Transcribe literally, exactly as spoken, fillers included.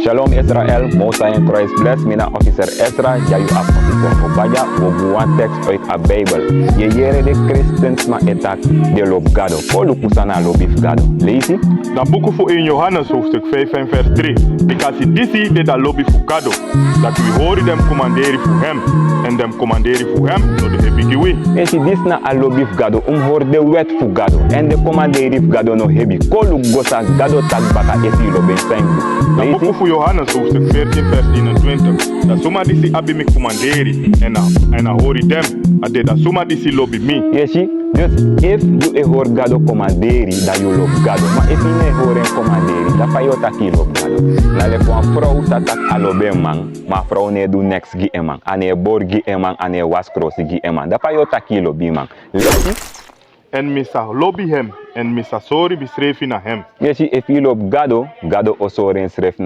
Shalom Israel, Most High in Christ bless. Mi na officer Ezra, ya yu abi officer Obaya, wo gi wan tekst uit a Bijbel. Yu e yere den Christen sma e taki den lobi Gado. Kon luku san na a lobi fu Gado. Leisi. Na buku fu één Johannes hoofdstuk vijf en vers drie. Bikasi disi de da lobi fu Gado, dati wi hori den komanderi fu hem, en den komanderi fu hem no de hebi gi wi. Esi, disi na a lobi fu Gado, un mus hori den wet fu Gado, en den komanderi fu Gado no hebi. Kon luku go san Gado taki baka efu yu lobi en, san yu mus du. Na buku fu Johannes hoofdstuk veertien vers eenentwintig. Da suma disi abi mi komanderi, en a, en a hori den, a de da suma disi lobi mi. Esi, dus efu yu e hori Gado komanderi, da yu lobi Gado. Ma efu yu no e hori en komanderi, da fa yu o taki yu lobi Gado? Na leki wan frow sa taki a lobi en man, ma a frow no e du neks gi en man. A no e bori gi en man, a no e wasi krosi gi en man. Da fa yu o taki yu lobi yu man? Leisi. En mi sa lobi hem, en mi sa sori misrefi na hem. Yu e si, efu yu lobi Gado, Gado o sori ensrefi